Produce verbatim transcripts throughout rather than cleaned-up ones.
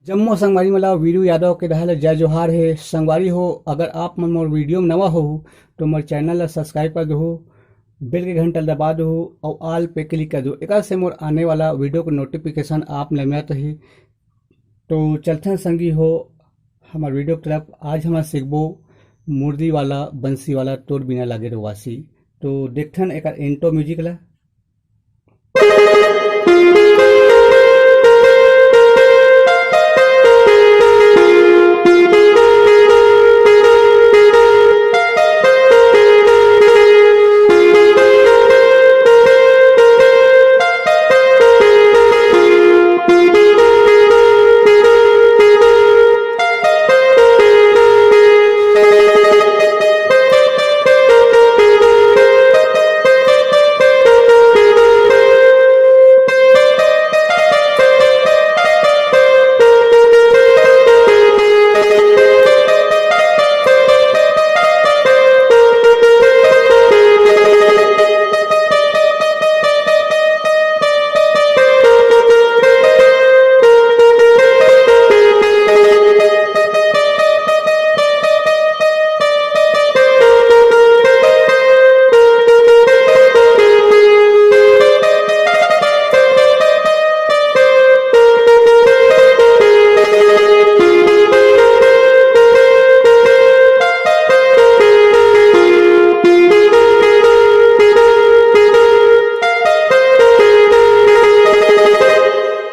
जम्मो संगवारी मन ला वीरू यादव के डहार ले जय जोहार हे। संगवारी हो, अगर आप मन मोर वीडियो में नवा हो तो मोर चैनल ला सब्सक्राइब कर दो, बेल के घंटा ला दबा दो और ऑल पे क्लिक कर दो। एकर से मोर आने वाला वीडियो के नोटिफिकेशन आप ले मिलत रही। तो चलथन संगी हो हमर वीडियो की तरफ। आज हम सीखबो मुरली वाला, बंसी वाला, तोर बिना लागे रे वासी। तो देखथन एकर इंट्रो म्यूजिक ला।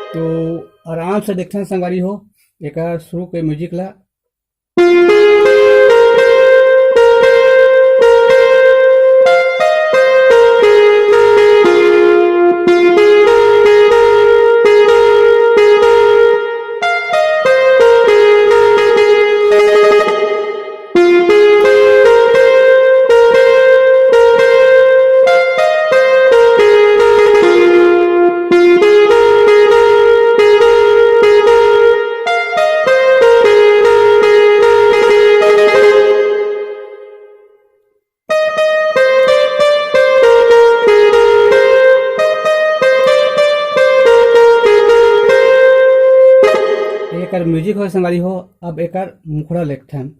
तो आराम से देखथन संगवारी हो, एकर शुरू के म्यूजिक ला। एकर म्यूजिक हो संगवारी हो। अब एकर मुखड़ा लेखथन।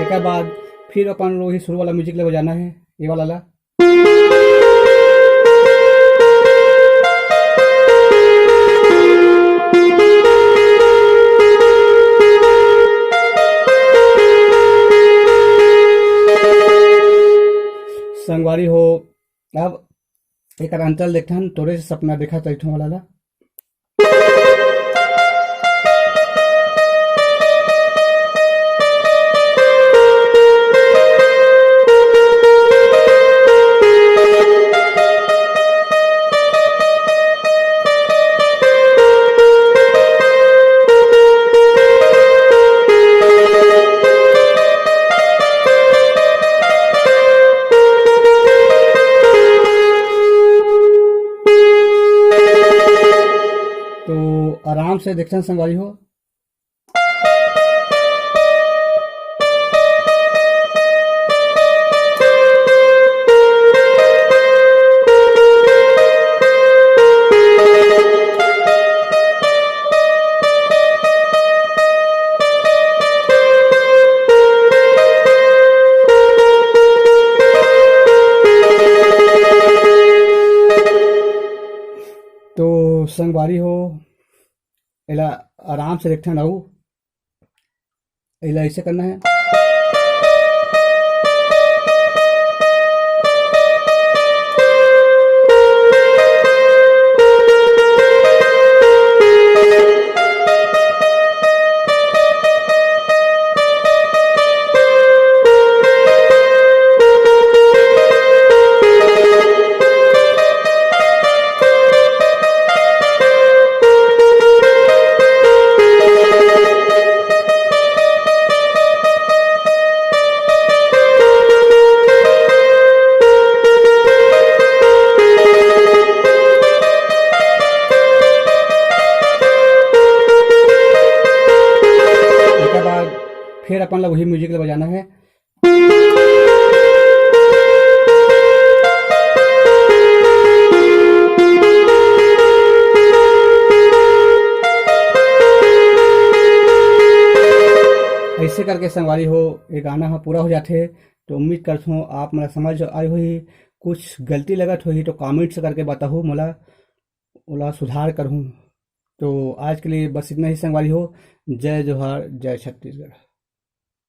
एकर बाद फिर अपन वही शुरू वाला म्यूजिक ले बजाना है, ये वाला ला। संगवारी हो, अब एकर अंतरा देखथन, तोरे से सपना देखा तैठो वाला ला। तो आराम से देखथन संगवारी हो। तो संगवारी हो, एला आराम से देखथन अउ एला ऐसे करना है। फिर अपन ला वही म्यूजिक ला बजाना है। ऐसे करके संगवारी हो, ये गाना ह पूरा हो जाथे। तो उम्मीद करथों आप मन ला समझ आए होही। कुछ गलती लगत होही तो कमेंट्स करके बताहू मोला, ओला सुधार करहूँ। तो आज के लिए बस इतना ही संगवारी हो। जय जोहार, जय छत्तीसगढ़।